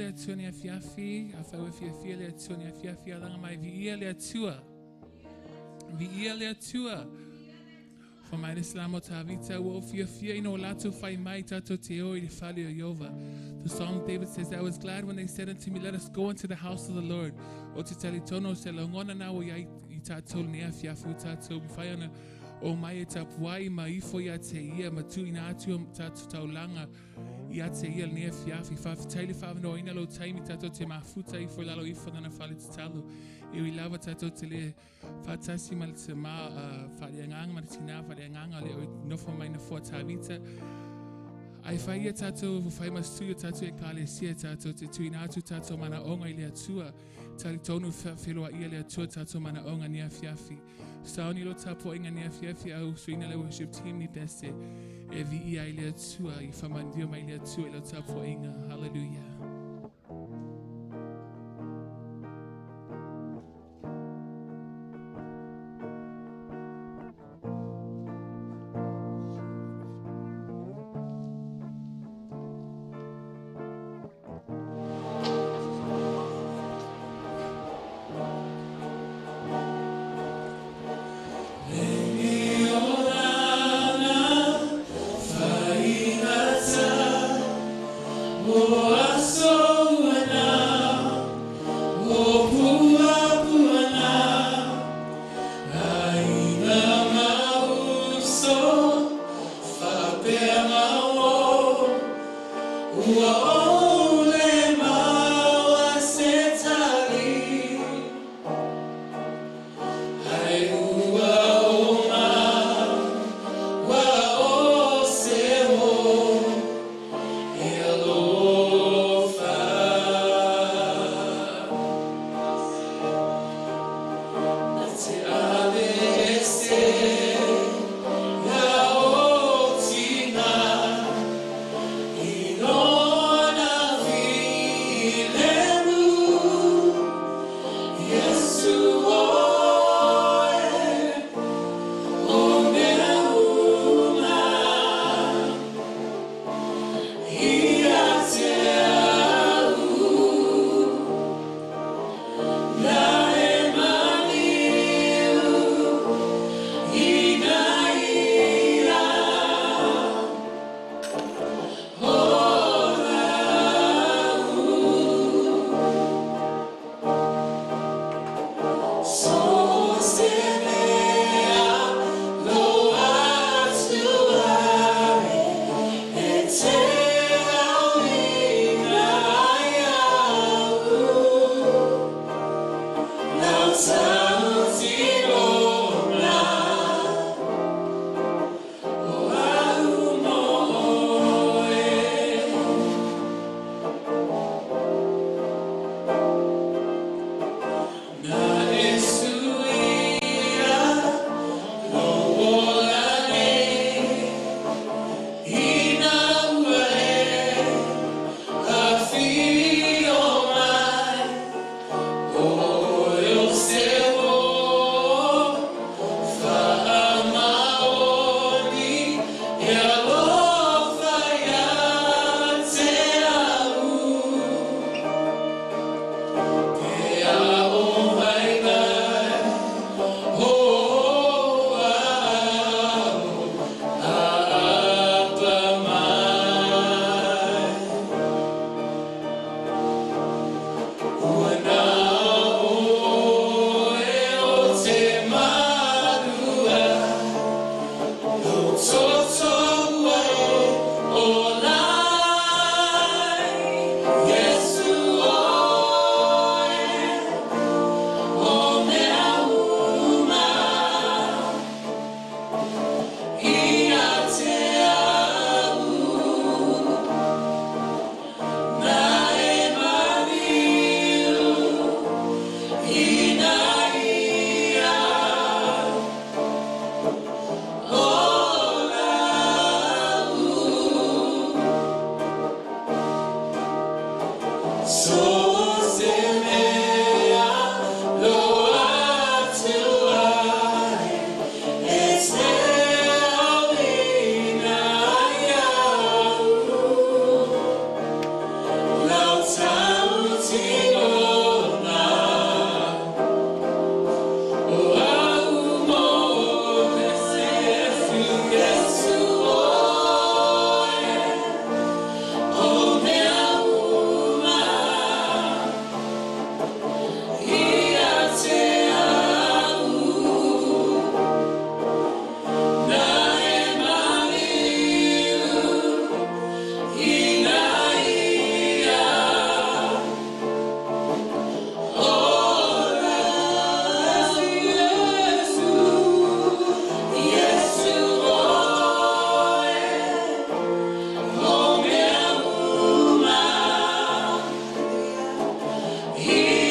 le Atua nei afiafi, afai ua e fiafia i le Atua nei afiafi, alaga mai, viia le Atua. Viia le Atua. Fai mai le Salamo a Tavita, ua ou fiafia ina ua latou fai mai, tatou te o i le fale o Ieova. The Psalm David says, I was glad when they said unto me, Let us go unto the house of the Lord. Ou te talitonu o se lagona na ua i ai i tatou lenei afiafi ua tatou mafai ona o mai e tapuai ma ifo ia te ia ma tuuina atu o tatou taulaga ia te ia lenei afiafi. Faafetai le faaavanoaina lou taimi tatou te mafuta ifo i lalo ifo o lana fale tatalo. E ui lava tatou te le faatasi ma le tamā faaleagaga ma le tinā faaleagaga o le o nofo mai nofoa Tavita. Ae fai ia tatou fai ma sui o tatou ekalesia tatou te tuuina atu tatou manaoga i le Atua. Talitonu feloaia le Atua tatou manaoga nei afiafi. Sauni lo tapuaiga nei afiafi au suina le worship team ni pese e viia ai le Atua i faamanuia mai le Atua i lau tapuaiga. Hallelujah. Hallelujah.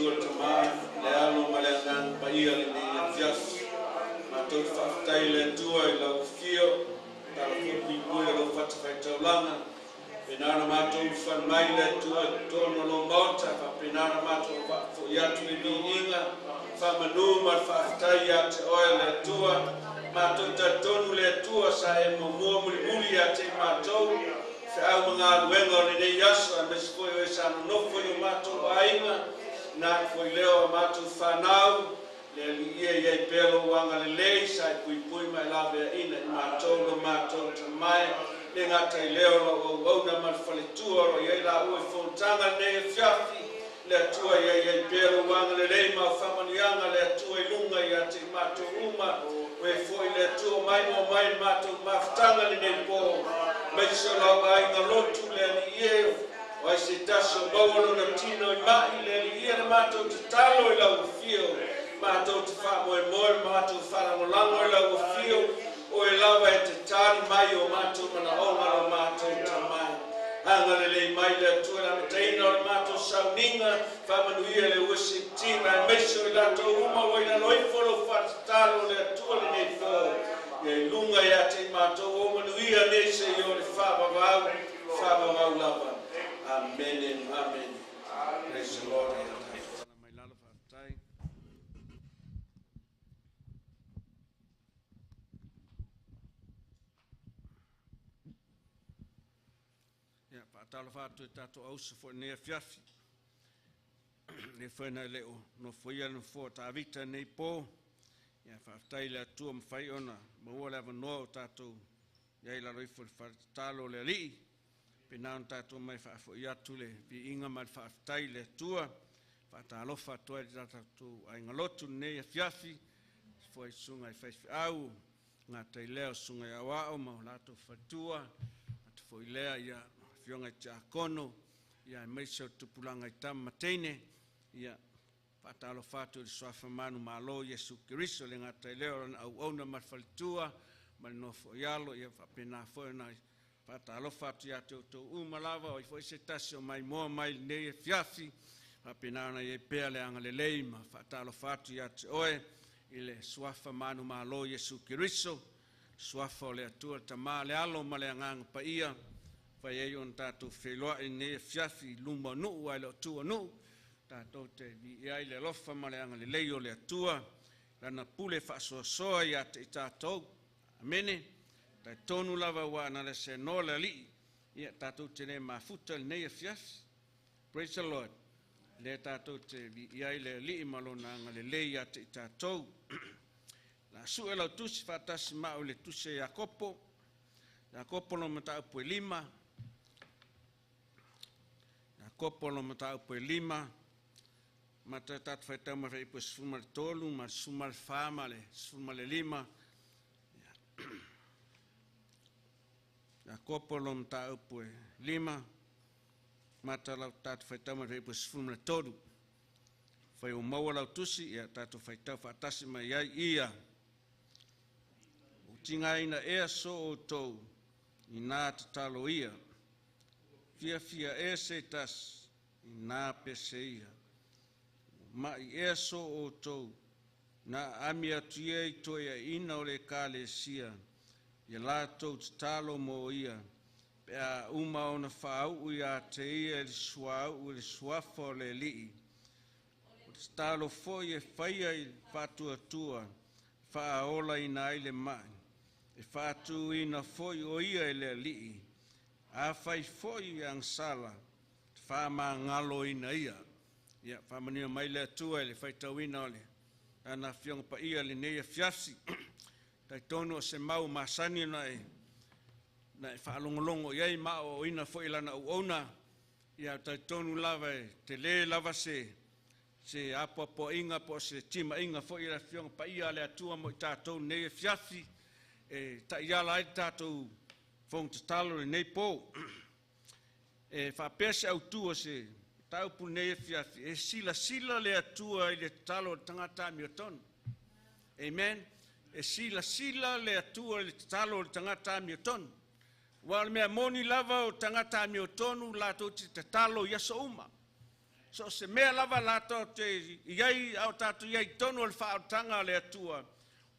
Atua le Tama, le Alo ma le Agaga Paia lenei afiafi. Matou te faafetai i le Atua i lau afio, tala foi puipui o lou fatafaitaulaga. Pena ona matou ulufale mai le Atua i totonu o lou Maota, faapena ona matou faafoi atu le viiga, faamanu ma le faafetai ia te Oe le Atua. Matou talitonu le Atua sa e muamua mulimuli ia te i matou, feau ma galuega o lenei aso, aemaise foi o e sa nonofo i o matou aiga, na atu foi lea o matou fanau, le Alii e i ai pea lou agalelei, sa e puipui ma e laveaina i matou lo matou tamae, le gata i lea o lau auauna ma le faletua o lo o i ai laua i fonotaga lenei afiafi, le Atua ia i ai pea lou agalelei ma au faamanuiaga, le Atua i luga ia te i matou uma, o e foi le Atua mai ma omai le matou mafutaga lenei po, aemaise o lau aiga lotu, le Alii e, o ai se tasi o maua lona tino i mai, le Alii e, le matou tatalo i lau afio, matou te faamoemoe ma matou faalagolago i lau afio, o e lava e te tali mai o matou manaoga lo matou tamae. Agalelei mai le Atua i le amataina o le matou sauniga, faamanuia le worship team, aemaise o i latou uma ua i lalo ifo lou faatatalo le Atua lenei po. Ia i luga ia te i matou o manuia nei seia o le faavavau, faavavau lava. Amene, amene. Praise the Lord. Mai lalo faafetai. Ia, faatalofa atu i tatou auso foi lenei afiafi. Le foi na le o nofoia le nofoa o Tavita nei po. Ia, faafetai i le Atua mafai ona maua le avanoa o tatou i ai lalo ifo i le faletatalo o le Alii. Pena ona tatou mai faafoi atu le viiga ma le faafetai i le Atua. Faatalofa atu ai le tatou aiga lotu lenei afiafi. Foi susuga i faifeau, gata i lea o susuga i aoao ma o latou faletua, atu foi lea ia afioga i tiakono, ia aemaise o le tupulaga i tama ma teine, ia faatalofa atu i le suafa manumalo Iesu Keriso, le gata i lea o lana auauna ma le faletua ma le nofo i alo, ia faapena foi ona faatalofa atu ia te outou uma lava, o ai foi se tasi o maimoa mai lenei afiafi, faapena ona i ai pea le agalelei ma faatalofa atu ia te oe i le suafa manumalo Iesu Keriso, suafa o le Atua le Tama, le Alo ma le Agaga Paia, fai ai ona tatou feiloai lenei afiafi i luma o nuu ae le o tua nuu, tatou te viia ai le alofa ma le agalelei o le Atua, lana pule faasoasoa ia te i tatou. Amene. Talitonu lava ua na le se no le Alii, ia tatou te le mafuta lenei afiafi. Praise the Lord. Le tatou te viia ai le Alii ma lona agalelei ia te i tatou. La sue lau tusi faatasi mau i le tusi a Iakopo. Iakopo lo mataupu e 5. Iakopo lo mataupu e 5. Mata tatou faitau mai fuaiupu e 13 ma le 14 ma le 15. Iakopo lo mataupu e 5. Mata lau tatou faitau mai fuaiupu e 13. Fai o maua lau tusi, ia tatou faitau faatasi mai ai ia. O tigaina ea so outou i nā tatalo ia. Fiafia ea se tasi i nā pese ia. Mai ea so outou na ami atu ia i toe aina o le ekalesia, ia latou tatalo mo ia, pe a uma ona faauu ia te ia i le suauu i le suafa o le Alii. O le tatalo foi e faia i faatuatua, faaolaina ai le mai, e faatuina foi o ia e le Alii, afai foi i agasala, faamagaloina ia. Ia, faamanuia mai le Atua i le faitauina o le lana afioga paia lenei afiafi. Talitonu o se mau masani na e faalogologo i ai ma aoaoina foi lana auauna, ia talitonu lava e tele lava se apoapoaiga po o se timaiga foi i le afioga paia a le Atua mo i tatou nei afiafi, e taiala ai le tatou fono tatalo lenei po. E faapea se autu o se mataupu nei afiafi, e silasila le Atua i le tatalo o le tagata amiotonu. Amen. E silasila le Atua i le tatalo o le tagata amiotonu. Ua o le mea moni lava o tagata amiotonu latou te tatalo i aso uma. So o se mea lava latou te iai au tatou iai tonu o le faaolataga a le Atua.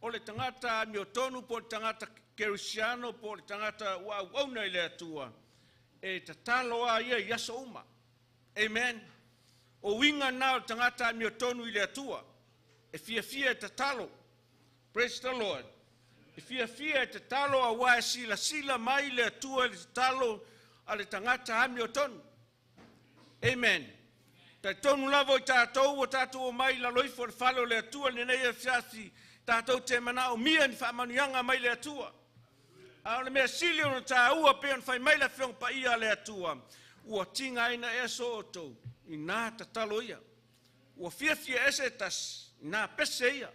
O le tagata amiotonu po o le tagata kerisiano po o le tagata ua auauna i le Atua, e tatalo a ia i aso uma. Amen. O uiga na o le tagata amiotonu i le Atua. E fiafia e tatalo. Praise the Lord. E fiafia e tatalo auā e silasila mai le Atua i le tatalo a le tagata amiotonu. Amen. Talitonu lava o i tatou ua tatou omai i lalo ifo o le fale o le Atua i lenei afiafi, tatou te manaomia ni faamanuiaga mai le Atua. A o le mea sili ona tāua pei ona fai mai le Afioga Paia a le Atua, ua tigaina ea so outou, inā tatalo ia. Ua fiafia ese tasi, inā pese ia.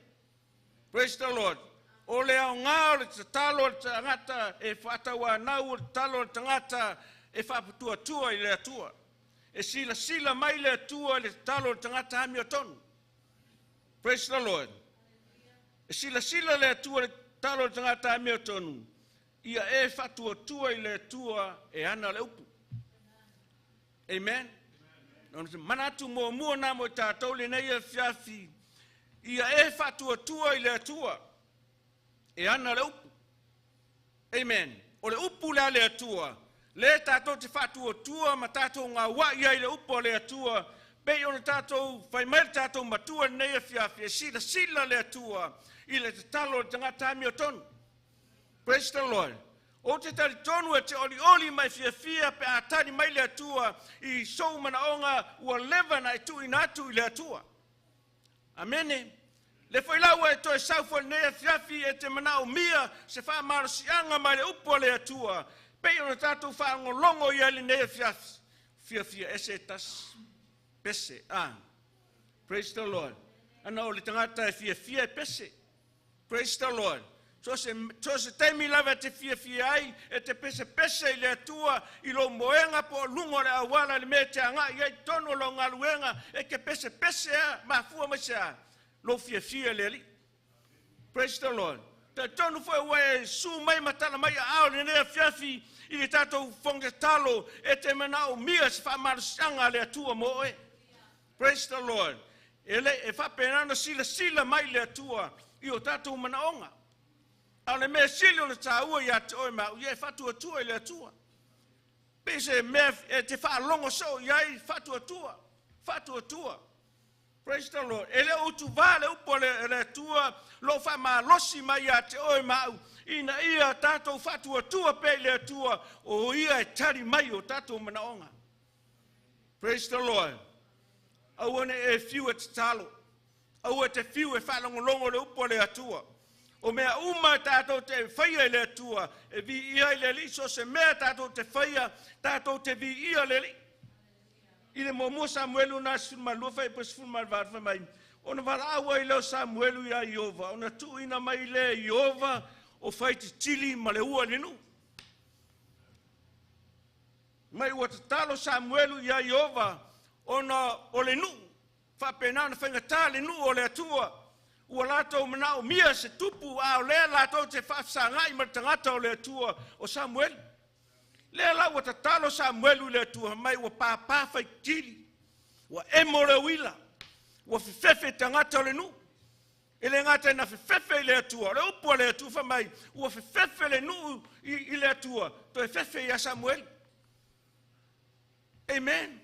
Praise the Lord. O le aoga o le tatalo a le tagata e faatauanau o le tatalo a le tagata e faaputuatua i le Atua. E silasila mai le Atua i le tatalo a le tagata amiotonu. Praise the Lord. E silasila le Atua i le tatalo a le tagata amiotonu, ia e faatuatua i le Atua e ana le upu. Amen. Mana atu muamua na mo i tatou lenei afiafi, ia e faatuatua i le Atua e ana le upu. Amen. O le upu le a le Atua, le tatou te faatuatua ma tatou gauai ai le upu a le Atua, pei ona tatou fai mai le tatou matua lenei afiafi, e silasila le Atua i le tatalo o le tagata amiotonu. Praise the Lord. Ou te talitonu e te olioli mai fiafia pe a tali mai le Atua i sou manaoga ua leva na e tuuina atu i le Atua. Amene. Le foi lau e toe sau foi lenei afiafi e te manaomia se faamalosiaga mai le upu a le Atua, pei ona tatou faalogologo i ai lenei afiafi. Fiafia ese e tasi. Pese. Ah. Praise the Lord. Ana o le tagata e fiafia e pese. Praise the Lord. So se taimi lava e te fiafia ai, e te pese pese i le Atua, i lo moenga po o luga o le auala le mea te agai ai tonu o lo galuega, e ke pese pese a, mafua mai se a, lo fiafia le Alii. Praise the Lord. Talitonu foi ua e su mai ma tala mai aao lenei afiafi i le tatou fonotatalo e te manaomia se faamalosiaga a le Atua mo oe. Praise the Lord. E le e faapena ona silasila mai le Atua i o tatou manaoga. A o le mea sili o le tāua ia te oe ma au, ia e faatuatua i le Atua. Pe se mea e te faalogo soo i ai, faatuatua, faatuatua. Praise the Lord. E le o utuvā le upu a le Atua lo faamalosi mai ia te oe ma au, ina ia tatou faatuatua pea i le Atua, o ia e tali mai o tatou manaoga. Praise the Lord. Aua ne i e fiu e tatalo. Aua te fiu e faalogologo le upu a le Atua. O mea uma tatou te faia i le Atua, e viia i le Alii. So se mea tatou te faia, tatou te viia le Alii. I le muamua Samuelu na 12 fai po 18 fai mai, ona valaau ai lea o Samuelu ia Iova, ona tuuina mai lea e Iova o faititili ma le ua i le nuu. Mai ua tatalo Samuelu ia Iova ona o le nuu, faapena ona faigata le nuu o le Atua, ua latou manaomia se tupu, a o lea latou te faafesagai ma le tagata o le Atua o Samuelu. Lea la ua tatalo Samuelu i le Atua mai ua pāpā faitili, ua emo le uila, ua fefefe tagata o le nuu. E le gata ina fefefe i le Atua, o le upu a le Atua fai mai, ua fefefe le nuu i le Atua, toe fefe ia Samuelu. Amen.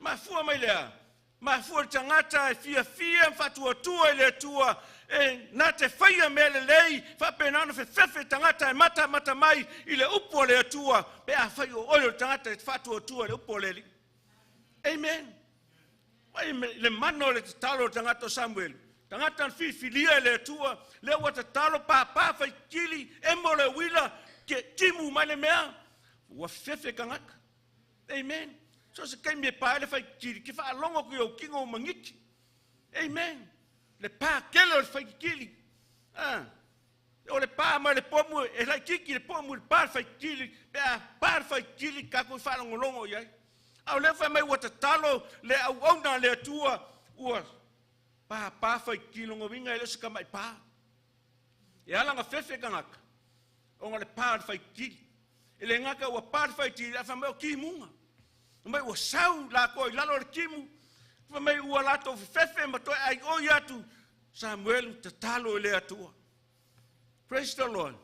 Mafua mai lea. Mafua le tagata e fiafia ma faatuatua i le Atua, e na te faia mea lelei, faapena ona fefefe tagata e matamata mai i le upu a le Atua, pe a fai o oe o le tagata e faatuatua i le upu a le Alii. Amen. Mai le mana o le tatalo o le tagata o Samuelu. Tagata na filifilia e le Atua, lea ua tatalo pāpā faitili, emo le uila, ke timu mai le mea, ua fefefe tagata. Amen. So se taimi e pā ai le faitili, ke faalogo ku i ou tino o mangiti. Amen. Le pā tele o le faitili. Ah. O le pā mai le pomu, e laititi le pomu i le pā le faitili, pe a pā le faitili, tatou i faalogologo i ai. A o lea fai mai ua tatalo le auauna a le Atua, ua pāpā faitili, lona uiga e le o se tamai pā. E ala ona fefe tagata, ona o le pā o le faitili. E le gata ua pā le faitili, ae fai mai o timuga. Mai ua sau latou i lalo o le timu, Fai mai ua latou fefefe ma toe aioi atu Samuelu tatalo i le Atua. Praise the Lord.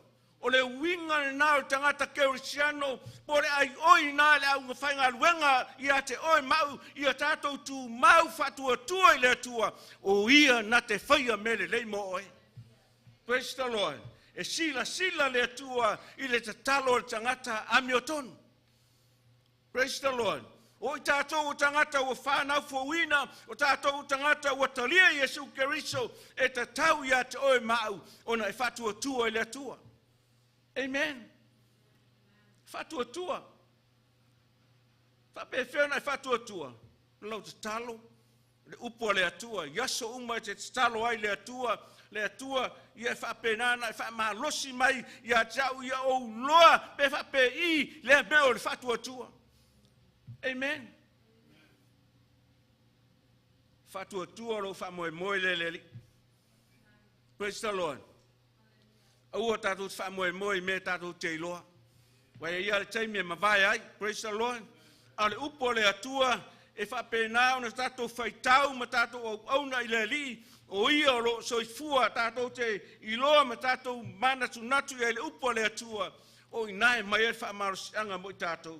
O le uiga lena o le tagata kerisiano po o le aioi na le auga faigaluega ia te oe mau ia tatou tumau faatuatua i le Atua o ia na te faia mea lelei mo oe. Praise the Lord. E silasila le Atua i le tatalo o le tagata amiotonu. Praise the Lord. O i tātou o tagata ua whānau fouina, o tātou o tagata ua talia Iesu Keriso, e tatau ia te oe mau, ona e whātuatua i le Atua. Amen. Whātuatua. Whapewhea na e whātuatua. Lau tatalo, le upu a le Atua, i aso uma e te tatalo ai le Atua, le Atua ia e whaapenana, e whaamalosi mai ia te au ia o uloa, pe whaape i le mea o le whātuatua. Amen. Whātuatua lo whaamoemoe le le. Praise the Lord. Aua tātou te whaamoemoe i mea tātou te iloa. Wai ia le taimi e mavae ai. Praise the Lord. A le upu o le Atua e whaapena ona tātou whaitau ma tātou au auna i le alii o ia o lo soifua tātou te iloa ma tātou manatunatu i le upu o le Atua o inae mai e whaamarosianga mo i tātou.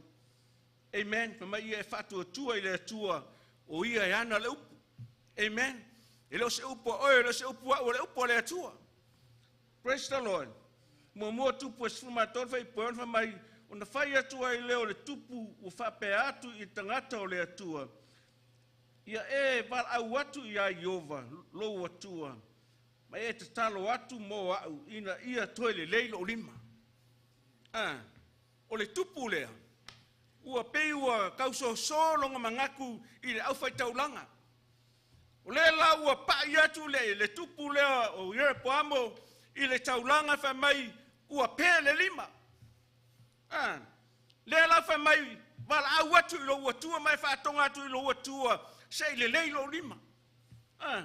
Amen. Fa mai ia e whaatuatua i le Atua o ia e ana le upu. Amen. E leo se upu a oe, e leo se upu au, o le upu o le Atua. Praise the Lord. Mua mua tupu e 13 whai poe ona mai ona whai atu ai leo le tupu ua whapea atu i tangata o le Atua. Ia e walau atu ia Iova, lou Atua, ma e tatalo atu mo au, ina ia toe le leilo o lima. Ah, o le tupu lea, ua pei ua kausoso longa mangaku i le au whaitaulanga. O le la ua pai atu le tupu lea o Ieropoamo i le taulanga whai mai ua pē le lima. Ah, lea la whai mai wala au atu i lo atua mai whaatonga atu i lo atua se i le leilo lima. Ah,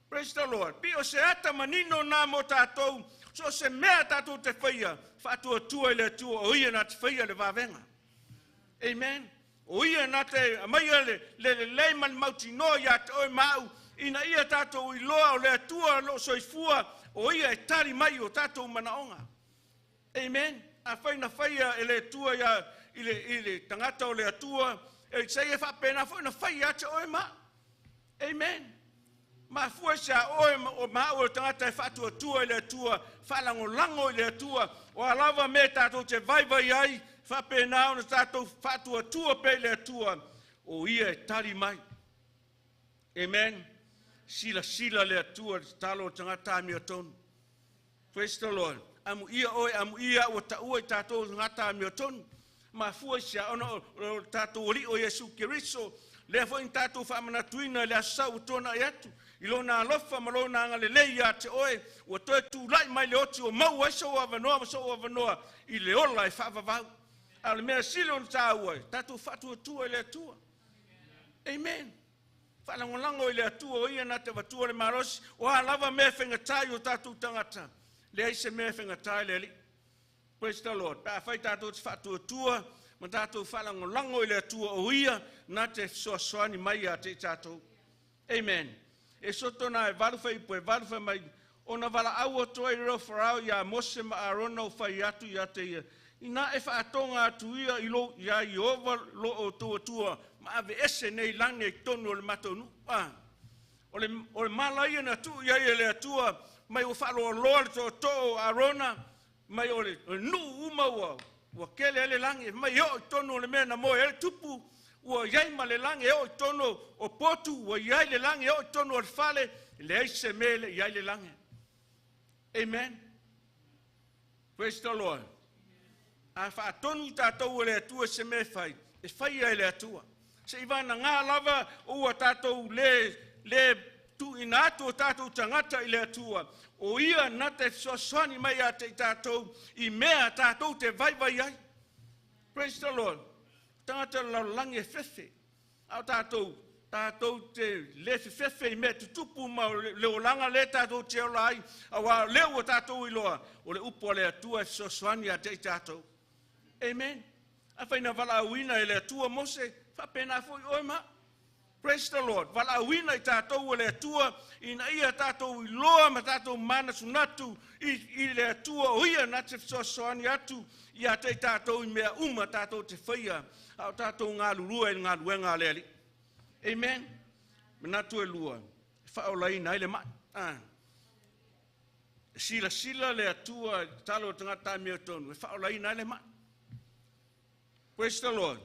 praise the Lord. Pi o se ata manino nā mo tātou, so se mea tātou te whaia, whaatuatua i le atua, o ia nā te whaia le vavenga. Amen. O ia nā te maia le le lei man mautinoa ia te oe mau, ina ia tātou i loa o le atua lo soifua, o ia e tari mai o tātou manaonga. Amen. A whai na whaia e le atua ia i le tangata o le atua, e sei e whapena fo na whai a te oe ma. Amen. Ma fua se a oe o mau o tangata e whaatuatua i le atua, whalangolango i le atua, o alawa me tātou te vaivai ai, whapena ona tātou whaatuatua pe i le atua, o ia e tari mai. Amen. Sila sila le atua, le talo o tangata amia tonu. Praise the Lord. Amu ia oe, amu ia ua taua i tātou tangata amia tonu. Ma fua se a ona o tātou oli o Iesu Keriso, lea foi ni tātou whaamanatuina le asau tōna i atu. I lona alofa ma lona anga lelei ia te oe, ua toe tūlai mai le oti o mau ai so avanoa ma so avanoa i le ola e whaavavau. A le mea sile ona tāua e, tātou whaatuatua i le atua. Amen. Whalangolango i le atua o ia nā te vatua le marosi, o a lava mea whengatai o tātou tangata. Lea i se mea whengatai le ali. Praise the Lord. Pā whai tātou te whaatuatua, ma tātou whalangolango i le atua o ia, nā te soasoani mai a te tātou. Amen. E soto nā e valu whai ipo, e valu whai mai, ona wala au o toa i reo wharau ia Mose ma Arona o whai atu ia te ia. Ina e whaatonga atu ia i lo, ia Iova lo o tō atua, ma ave ese nei lange i tonu o le matonu. Ah, o le mala ia na tu ia ia le atua, mai o whaaloa loa le tō tō o Arona, mai o le nuu uma ua, ua kele ele lange, mai o i tonu o le mea na moe ele tupu, ua iai ma le lange o i tonu o potu, ua iai le lange o i tonu o le fale, le ai se mea le iai le lange. Amen. Praise the Lord. A whaatonu tātou o le atua se mea whai, e whai ai le atua. Se i wana ngā lava o ua tātou le tu ina atu o tātou tangata i le atua. O ia nā te soasoani mai a te i tātou, i mea tātou te vaivai ai. Praise the Lord. Tangata lallangi e fefe. Au tātou, tātou te le fefe i mea tutupu ma le olanga le tātou te ola ai. Au a leo o tātou i loa, o le upu a le atua e soasoani a te i tātou. Amen. A whaina wala auina e le atua Mose, whapena foi oe ma. Praise the Lord. Valaauina i tatou e le Atua, ina ia tatou iloa ma tatou manatunatu i le Atua o ia na te fesoasoani atu ia te i tatou i mea uma tatou te faia, a o tatou galulue i le galuega a le Alii. Amen. Manatu e lua, e faaolaina ai le mai. E silasila le Atua i le tatalo o le tagata amiotonu, e faaolaina ai le mai. Praise the Lord.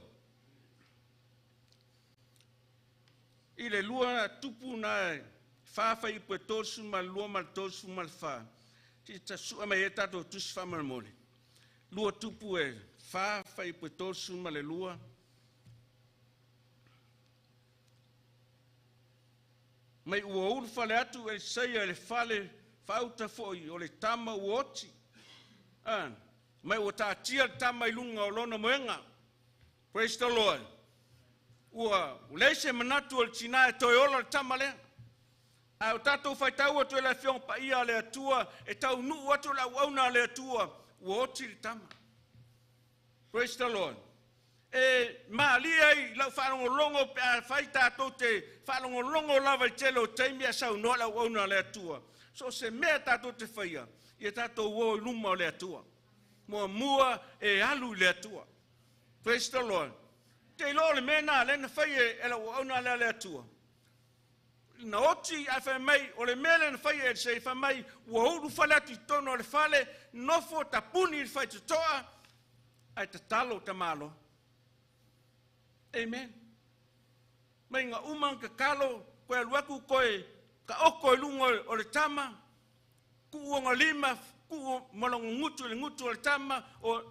I le lua tupu na 4 fuaiupu e 32 ma le 34, te sua mai e tatou tusi faamolemole. Lua tupu e 4 fuaiupu e 32. Mai ua ulu fale atu Elisaia i le fale faauta foi o le tama ua oti. Mai ua taatia le tama i luga o lona moega. Praise the Lord. Ua leai se manatu o le tina e toe ola le tama lea. Ae o tatou faitau atu e le Afioga Paia a le Atua, e taunuu atu le auauna a le Atua, ua oti le tama. Praise the Lord. E malie ai lau faalogologo pe a fai tatou te faalogologo lava i tele o taimi a saunoa le auauna a le Atua. So se mea tatou te faia, ia tatou o i luma o le Atua. Muamua e alu i le Atua. Praise the Lord. Te iloa o le mea nā lea na fai e lau auauna lea le Atua. Na oti ae fai mai, o le mea lea na fai e Elisei, fai mai, ua ulu fale atu i totonu o le fale, nofo tapuni i le faitotoa, ae tatalo tamalo. Amen. Mai ngā uma nga kakalo, koe alu aku koe ka oko i lunga o le tama, kuuonga lima, kuu malongo ngutu le ngutu o le tama, o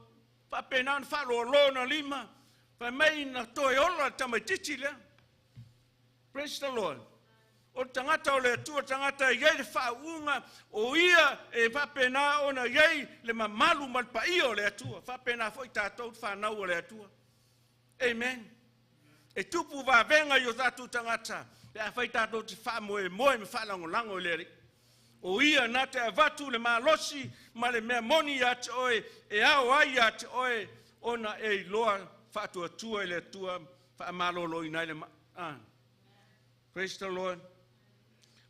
paapena ona faaloalo na lima, fai mai na toe ola le tamaitiiti lea. Praise the Lord. O le tagata o le Atua, tagata e iai le faauuga, o ia e faapena ona iai le mamalu ma le paia o le Atua. Faapena foi tatou le whanau o le Atua. Amen. E tupu vavenga i o tatou tagata, pe a fai tatou te faamoemoe ma faalagolago i le Alii. O ia na te avatu le malosi ma le mea moni ia te oe, e ao ai ia te oe, ona e iloa faatuatua i le Atua, faamaloloina ai le Praise the Lord.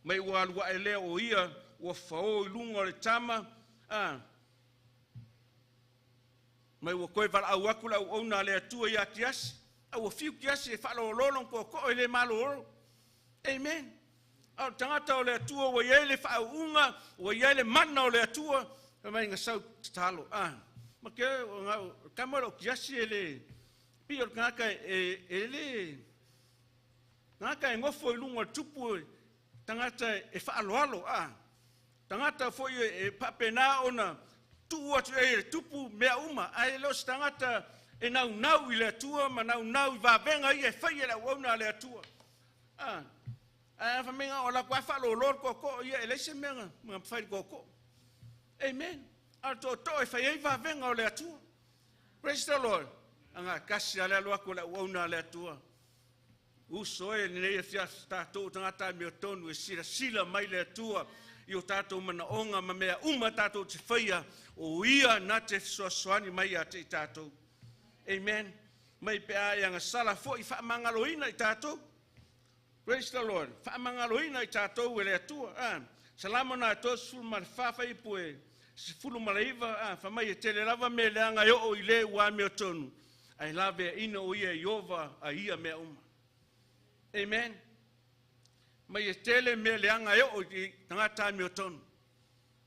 Mai ua alu ae lea o ia, ua fao i luga o le tama. Mai ua koe valaau atu le auauna a le Atua ia Kiasi. A ua fiu Kiasi e faalololo koko'o i le malolo. Amen. A o le tagata o le Atua ua iai le faauuga, ua iai le mana o le Atua, fai mai nga sau tatalo. Ma ke o ngau, kama o Kiasi e le, pi o le tagata e le, tagata e ngofo i luga o le tupu, tagata e faaloalo. Tagata foi e paapena ona tuu atu e le tupu mea uma. Ae le o se tagata e naunau i le Atua ma naunau i vavenga ia e fai e le auauna a le Atua. Ae whamenga o la kua whaalolo le koko ia e leise mea nga whai le koko. Amen. A to to e whai ei vavenga o le Atua. Praise the Lord. Anga kasi a le alo aku le auauna a le Atua. Uso e nei e fia tātou tangata me o tonu e sila sila mai le Atua i o tātou manaonga ma mea uma tātou te whaia o ia na te fesoasoani mai a te i tātou. Amen. Mai pe a ia sala foi whaamangaloina i tātou. Praise the Lord. Whaamangaloina i tātou e le Atua. Salama na tō sifulu ma le whawhai pue. Sifulu ma le iwa. Whamai e tele lava me leanga e o i le ua mea tonu. Ai lave ina o ia Iova a ia mea uma. Amen. Mai e tele mea leanga e o i tangata mea tonu.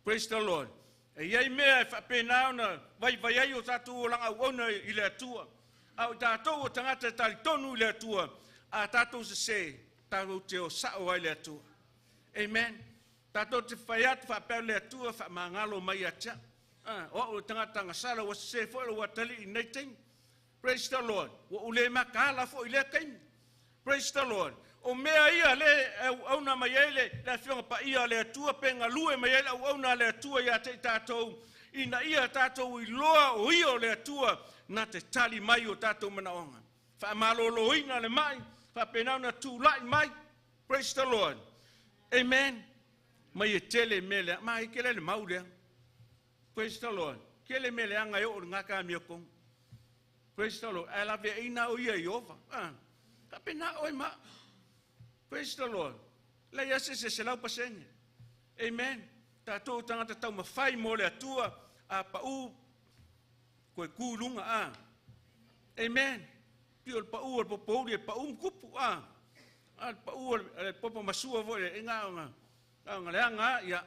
Praise the Lord. E iai mea e whapena ona vai vai ai o tātou o langa uauna i le Atua. A o tātou o tangata tali tonu i le Atua. A tātou se se, tātou te o sao ai le Atua. Amen. Tātou te whai atu whapea le Atua whamangalo mai atia. O o tangata ngasala wa se fo ua tali i nei teimi. Praise the Lord. Ua ule makahala fo i lea kaimi. Praise the Lord. O mea ia le auauna mai ai le afioga paia le Atua pe galue mai ai le auauna le Atua ia te i tātou ina ia tātou iloa o ia o le Atua na te tali mai o tātou manaonga. Faamaloloina le mai, faapena ona tulai mai. Praise the Lord. Amen. Mai e tele mea lea, mai ke le mau lea. Praise the Lord. Ke le mea lea e o le ngaka mea kong. Praise the Lord. Ai la ve ina o ia Iova. Ka pena oi ma. Praise the Lord. Leai lava se isi e 100%. Amen. Tatou o tagata taumafai mo le Atua, a pau, toe tu i luga, a. Amen. Pei o le pau o le popouli e pau ma tupu, a. A o le pau o le popo masua foi, e na ona, na ona leaga lava, ia,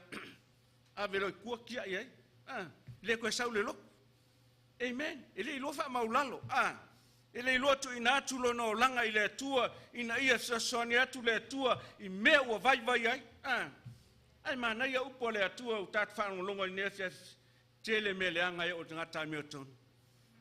ave loa i tua tiai ai, a. Le toe sau i le lotu. Amen. E le iloa faamaulalo, a. E le iloa tuuina atu lona olaga i le Atua ina ia fesoasoani atu le Atua i mea ua vaivai ai, a. Ae manaia upu a le Atua ua tatou faalogologo i lenei afiafi, tele mea leaga e oo i le tagata amiotonu.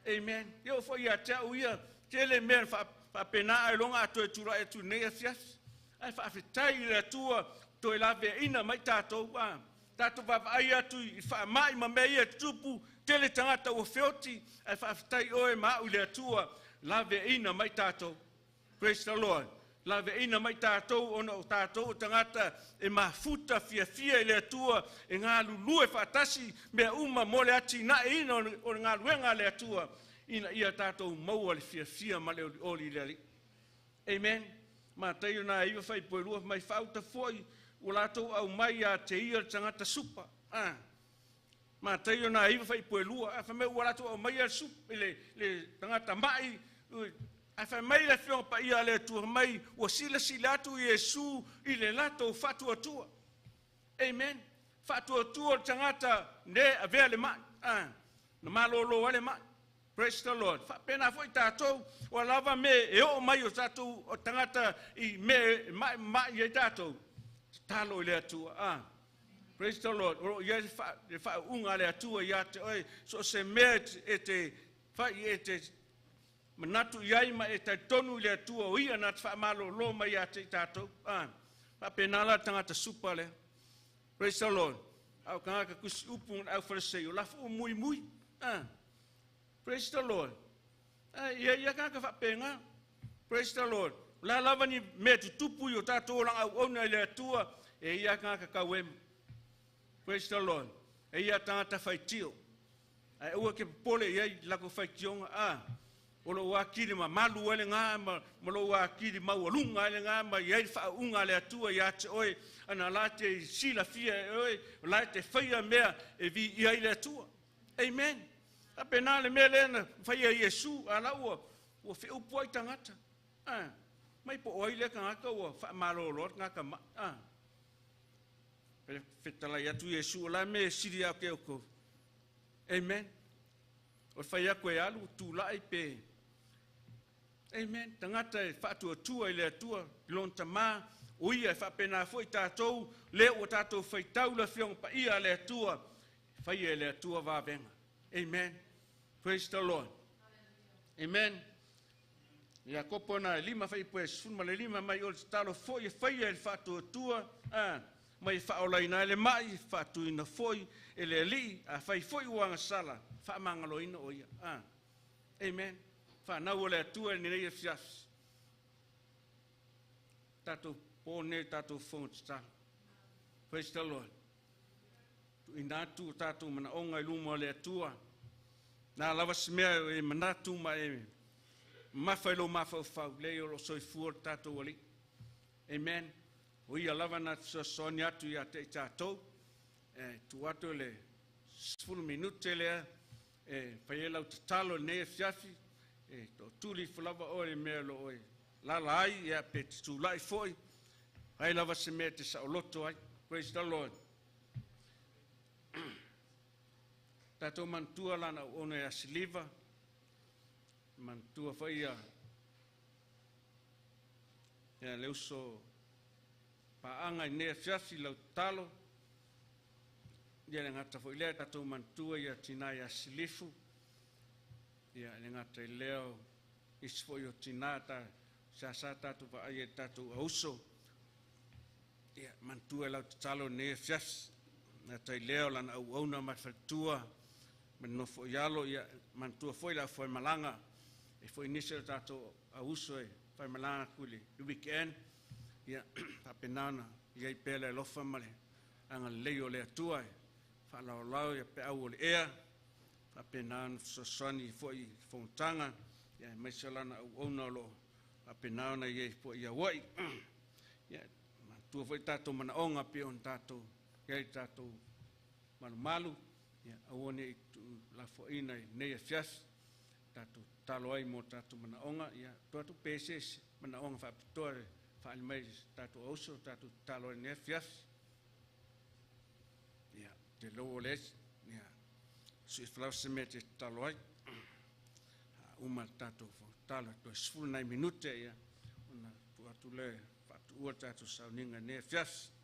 Amen. E oo foi ia te au ia, tele mea faapena ailoga a toe tulai atu i lenei afiafi. Ae faafetai i le Atua toe laveaiina mai tatou, a. Tatou vaavaai atu i faamai ma mea ia e tutupu, tele tagata ua feoti, ae faafetai oe ma au i le Atua, laveaiina mai tatou. Praise the Lord. Laveaiina mai tatou ona o tatou o tagata e mafuta fiafia i le Atua, e galulue faatasi mea uma mo le atinaeina o le galuega a le Atua, ina ia tatou maua le fiafia ma le olioli i le Alii. Amen. Mataio na 9 fuaiupu 2 mai faauta foi ua latou aumai ia te ia le tagata supa. Ah. Mataio na 9 fuaiupu 2, a fai mai ua latou aumai le supa le tagata mai, ae fai mai le Afioga Paia a le Atua mai ua silasila atu Iesu i le latou faatuatua. Amen. Faatuatua le tagata ne avea le mai. Ah. Na malolo ai le mai. Praise the Lord. Faapena foi tatou, ua lava me e oo mai o tatou o tagata i me mai mai ai tatou. Tatalo i le Atua. Ah. Praise the Lord. O lo o i ai le faauuga a le Atua ia te oe, so o se mea e te fai e te manatu i ai ma e talitonu i le Atua o ia na te faamalolo mai ia te i tatou. Ah. Faapena la le tagata supa lea. Praise the Lord. A o tagata tusi upu na au Farisai o lafu o mui mui. Ah. Praise the Lord. Ia ia tagata faapena. Praise the Lord. La lava ni mea tutupu i o tatou olaga auauna i le Atua, e ia tagata tauema. Praise the Lord. E ia tagata faitio. Ae aua ke popole i ai latou faitioga. Ah, o lou atili mamalu ai lena ma lou atili maualuga ai lena ma i ai le faauuga a le Atua ia te oe, ana la te silafia e oe, o la e te faia mea e viia ai le Atua. Amen. Faapena le mea lea na faia Iesu, a la ua feupu ai tagata. Ah, mai po o ai lea tagata ua faamalolo le tagata mai. Ah. Fetalai atu Iesu, o la me sili au ke oko. Amen. O le fai atu e alu, tulai pe. Amen. Tagata e faatuatua i le Atua, i lona tamā, o ia e faapena foi tatou, lea ua tatou faitau le Afioga Paia a le Atua, faia e le Atua vavega. Amen. Praise the Lord. Amen. Iakopo na 5 fuaiupu 15 mai o le tatalo foi e faia e le faatuatua, mai e faaolaina ai le mai, faatuina foi e le Alii, a fai foi ua agasala, faamagaloina o ia. Amen. Whanau o le Atua i lenei afiafi. Tatou po nei, tatou fono tatalo. Praise the Lord. Tuuina atu o tatou manaoga i luma o le Atua. Nā lava se mea e manatu ma e mafa i lou mafaufau, lea o lo soifua le tatou Alii. Amen. O ia lava na fesoasoani atu ia te i tatou. E tuu atu le 10 minute lea e fai ai lau tatalo i lenei afiafi. E toatuli ifo lava oe le mea o lo o e lala ai, ia pe te tulai foi. Ai lava se mea te saoloto ai. Praise the Lord. Tatou manatua lana auauna ia Siliva. Manatua foi ia le uso paaga i lenei afiafi lau tatalo. Ia le gata foi lea, tatou manatua ia tina ia Silifu. Ia le gata i lea o isi foi o tina ta sa tatou vaai e tatou auso. Ia manatua lau tatalo i lenei afiafi. Gata i lea o lana auauna ma le faletua ma le nofo i alo. Ia manatua foi le aufaimalaga e foi nisi o tatou auso e faimalaga atu i le weekend. Ia faapena ona i ai pea le alofa ma le agalelei o le Atua e faalaolao ia peau o le ea. Faapena ona fesoasoani foi i fonotaga, ia aemaise lana auauna o lo o faapena ona i ai foi i Hawaii. Ia, manatua foi tatou manaoga pei ona tatou i ai tatou malumalu, ia aua ne i tuulafoaiina i lenei afiafi. Tatou tatalo ai mo tatou manaoga, ia tuu atu pe ese se manaoga faapitoa e faaali mai i tatou auso, tatou tatalo ai i lenei afiafi. Ia, te lou o le esi, ia, sui falau se mea te tatalo ai. A uma le tatou tatalo, toe 10 nai minute, ia, ona tuu atu le faatuua le tatou sauniga i lenei afiafi.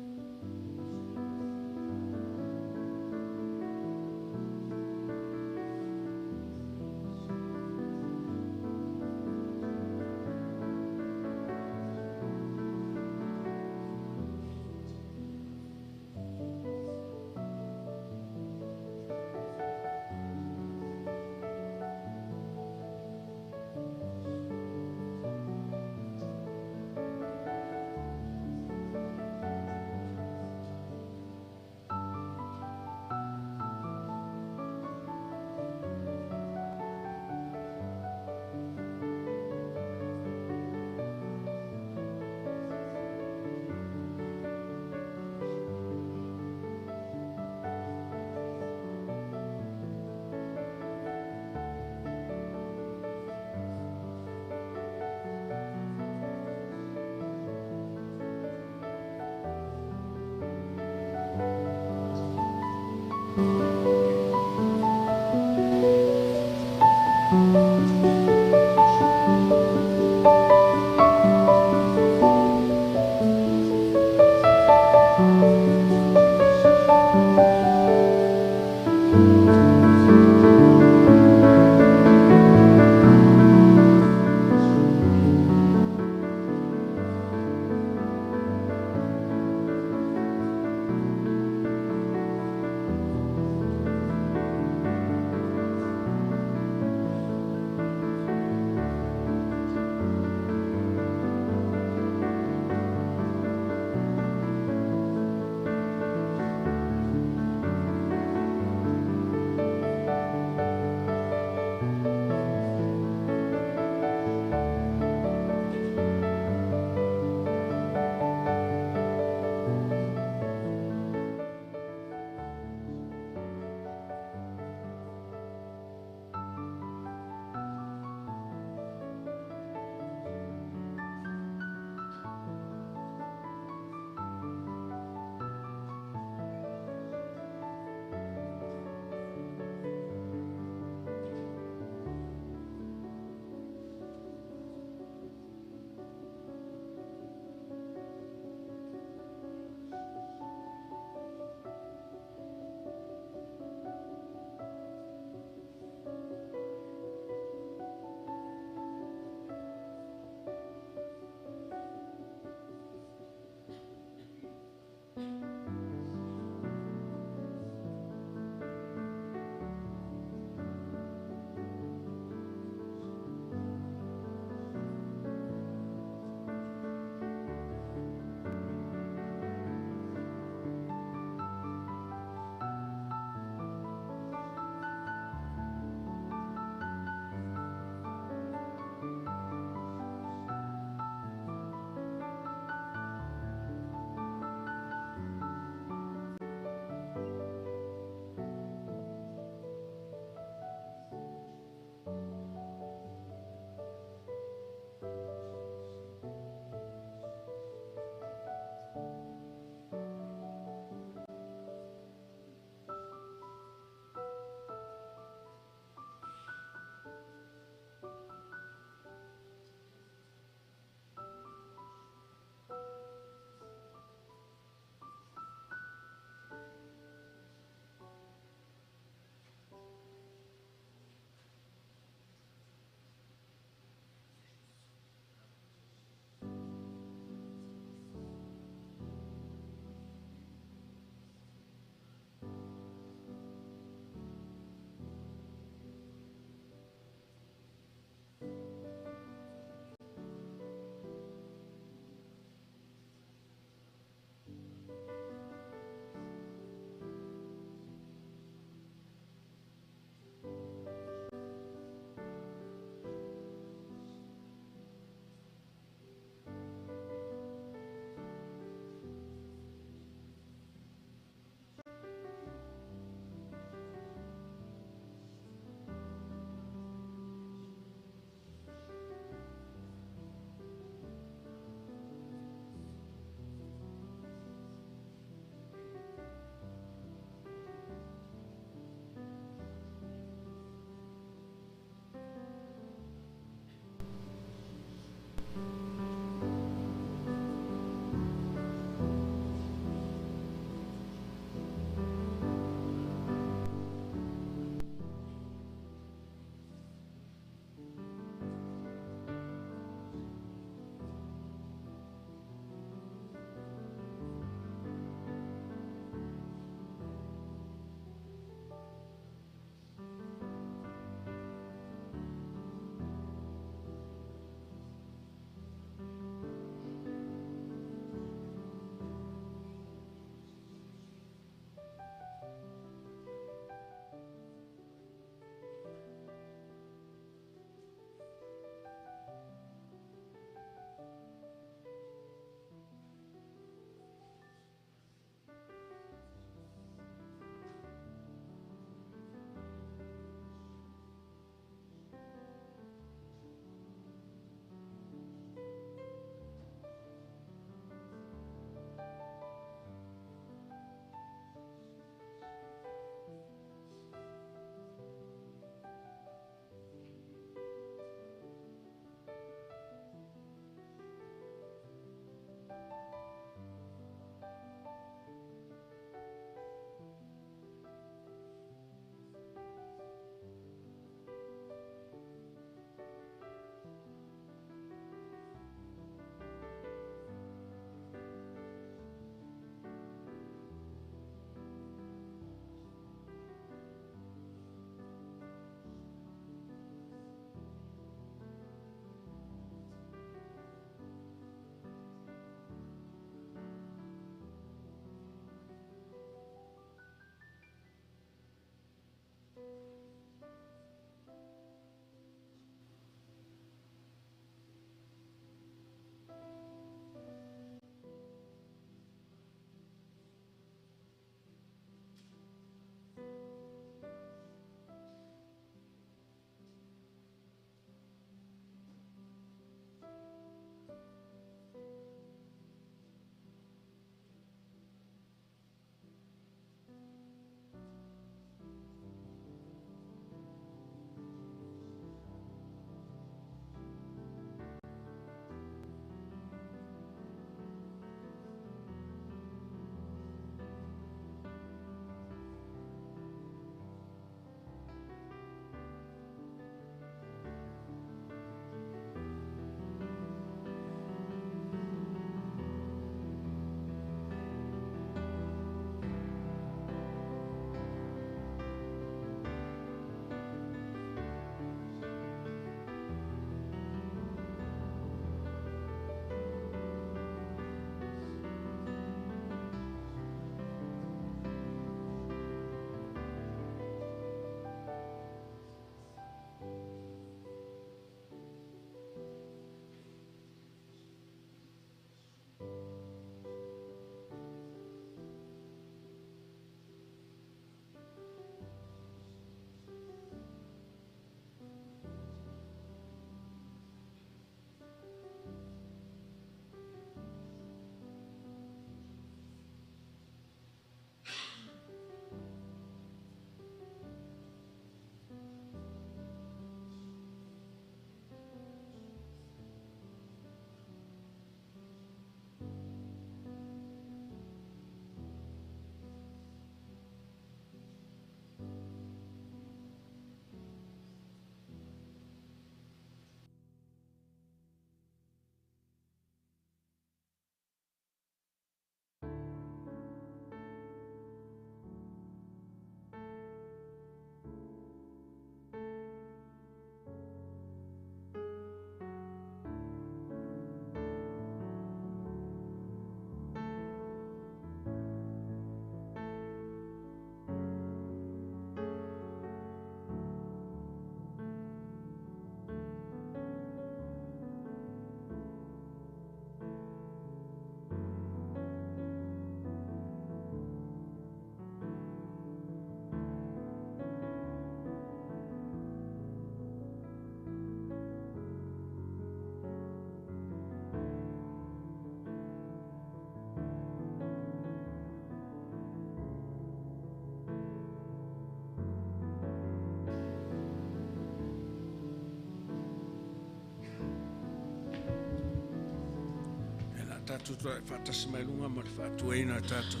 faatutulai faatasi mai luga mo le faatuaina o tatou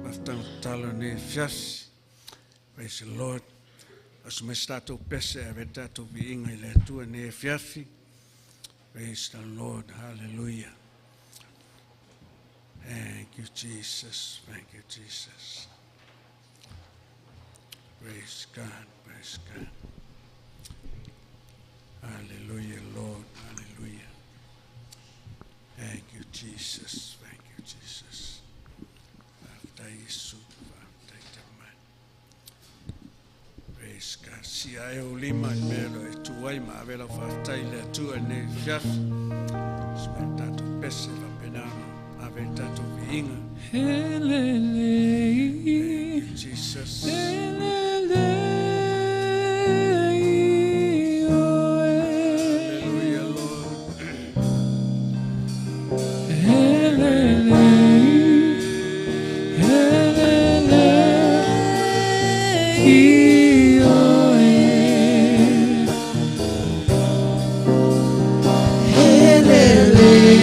mafutaga tatalo lenei afiafi. Praise the Lord. Aso mai se tatou pese e ave ai tatou viiga i le Atua lenei afiafi. Praise the Lord. Hallelujah. Thank you, Jesus. Thank you, Jesus. Praise God. Praise God. Hallelujah, Lord. Hallelujah. Thank you, Jesus. Thank you, Jesus. Faafetai Iesu. Faafetai Tamai. Praise God. Si ae o lima i mea lo e tu ai ma ave lau faafetai i le Atua i lenei afiafi. Se mai tatou pese faapena ona ave i tatou viiga. Helelei, Jesus. helelei, oe. Hallelujah, Lord. Helelei, helelei, oe. Helelei.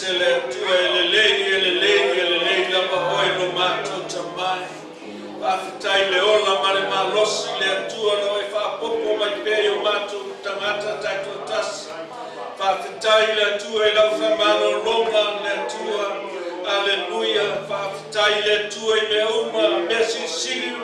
ese le Atua e lelei, e lelei, e lelei lava oe lo matou tamai. Faafetai le ola ma le malosi le Atua na oe faapopo mai pea i o matou tagata taitoatasi. Faafetai le Atua i lau faamalologa le Atua. Aleluia. Faafetai le Atua i mea uma, mea silisili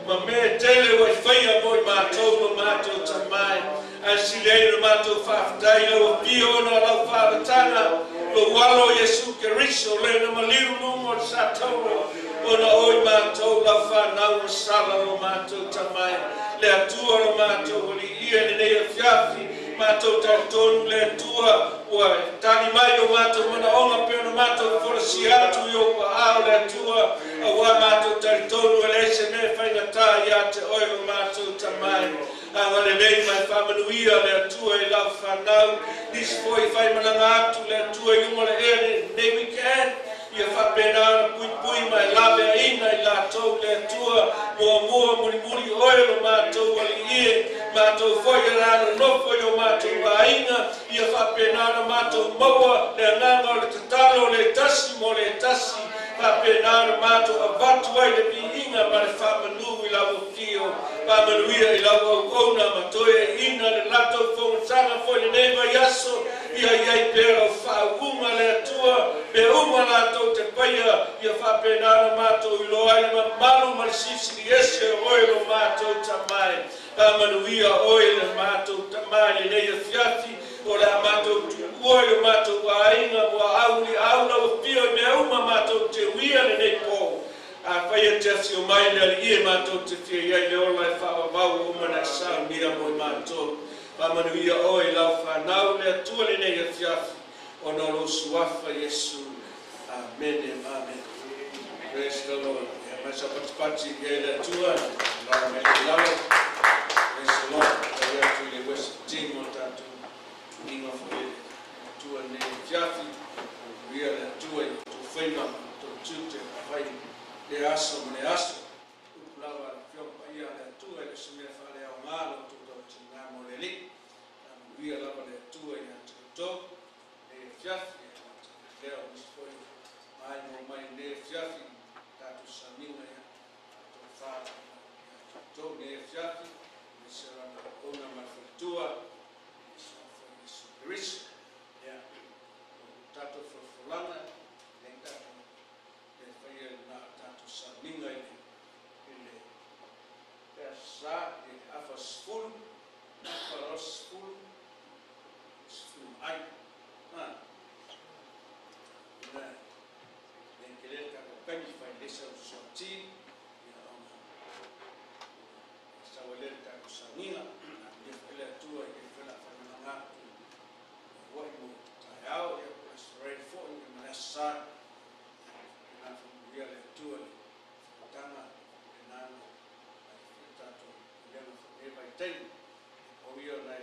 ma mea e tele ua e faia mo i matou lo matou tamai. Ae sili ai lo matou faafetai i lau afio ona o lau faalataga, lou Alo Iesu Keriso, le na maliu luga o le satauro, ona o i matou lau fanau masala lo matou tamai. Le Atua lo matou Alii e lenei afiafi, matou talitonu le Atua ua tali mai o matou manaoga pe ona matou folasia atu i ou aao le Atua, auā matou talitonu e leai se mea e faigata ia te oe lo matou tamai. Agalelei ma e faamanuia le Atua i lau fanau, nisi foi e faimalaga atu le Atua i luga o le ea lenei weekend, ia faapena ona puipui ma e laveaina i latou le Atua, muamua mulimuli oe lo matou Alii e, matou foi o le a nonofo i o matou aiga, ia faapena ona matou maua le agaga o le tatalo o le tasi mo le tasi, faapena ona matou avatu ai le viiga ma le faamanu i lau afio. Faamanuia i lau auauna ma toeaiina le latou fonotaga foi lenei vaiaso, ia i ai pea lau faauuga le Atua, mea uma latou te faia, ia faapena ona matou iloa ai le mamalu ma le silisili ese o oe lo matou tamai. Faamanuia oe le matou tamai lenei afiafi, o le a matou tuua i o matou aiga, ua auliau lau afio i mea uma matou te uia lenei po. Afai e te afio mai le Alii e matou te fia i ai le ola e faavavau uma na e saunia mo i matou. Faamanuia oe i lau fanau le Atua lenei afiafi, ona o lou suafa Iesu. Amene, amene. Praise the Lord. Ia mai sa patipati i ai le Atua, lau mai le lalo. Praise the Lord. Tai atu i le worship team o tatou inga foi le Atua lenei afiafi. Ia le Atua i tou faima, tou tiute, fai le aso ma le aso. Upu lava a le Afioga Paia a le Atua i le se mea faaleaoga lo outou tautiga mo le Alii. Faamanuia lava le Atua ia te outou lenei afiafi. Ia matou lea o nisi foi mai mo mai lenei afiafi tatou sauniga ia tatou fa ia te outou lenei afiafi. Nisi o lana auauna ma le faletua Iesu foi Iesu Keriso. Ia o tatou folafolaga nei tatou le faia na tatou sauniga i le sa i le afa 10, afa 20, 10 ai. Ha. Na le kele tatou kaimi fai le sa suati ia ona sa wale tatou sauniga ia le Atua i le fela whaimanaga atu ua i mo taeao ia po le foi ia ma le sa na whamuia le Atua le whakatanga le nana ai tatou lea na whae vai taimi o ia na